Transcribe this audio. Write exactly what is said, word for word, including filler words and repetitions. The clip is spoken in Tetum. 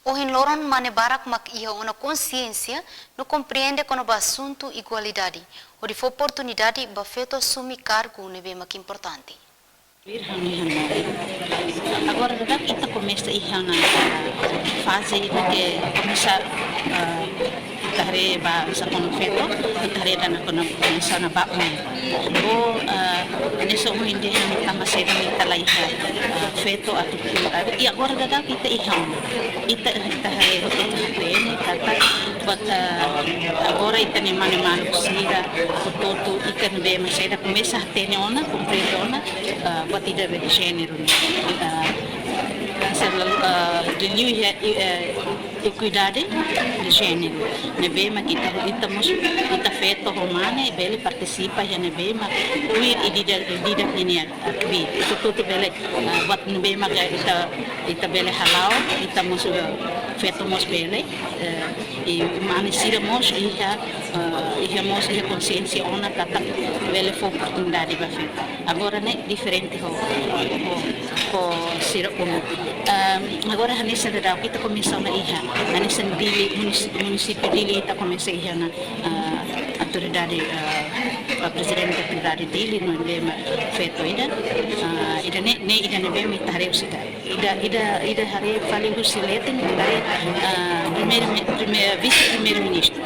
Ohin loron mane barak mak iha ona konsiénsia no komprende kona-ba asuntu igualdade, hodi fó oportunidade ba feto asumi kargu ne'ebé mak importante. Agora daudaun ita komesa iha ona faze ida ke komesa, eh, ita haree ba sira-nia feto, ita haree daudaun komesa ona ba um. Bo, eh, ne'e só um inde han tama seda ita la iha, eh, feto atu, eh, i agora daudaun ita iha ona. Ita, ita haree hotu-hotu ita hatene katak, buat, eh, agora ita-nia mane-mane sira, hotu-hotu ita ne'ebé mak saida komesa hatene ona, komprende ona, eh, buat ida be de jéneru ne'e. Eh, hanesan, eh, liuliu iha, eh, ikuidade de jéneru. Ne'ebé mak ita, ita mós, ita feto ho mane bele partisipa iha ne'ebé mak tuir ida-idak, ida-idak ninia aktivi. Hotu-hotu bele, eh, buat ne'ebé mak ita, ita bele hala'o, ita mós, eh, feto mós bele, eh, i mane sira mós iha, eh, iha mós iha konsiénsia ona katak bele fó oportunidade ba feto. Agora ne'e diferente ho, ho, ho sira uluk. Ehm, agora hanesan daudaun ita komesa ona iha, hanesan Dili, munis-, munisípiu Dili ita komesa iha ona, eh, autoridade, eh, eh, prezidente autoridade Dili no ne'ebé mak feto ida. Eh, ida ne'e, ne'e ida ne'ebé mak ita haree husi ida. Ida, ida, ida haree fali husi leten, ida haree, eh, primeiru mi-, primeiru, vise-primeiru-ministru.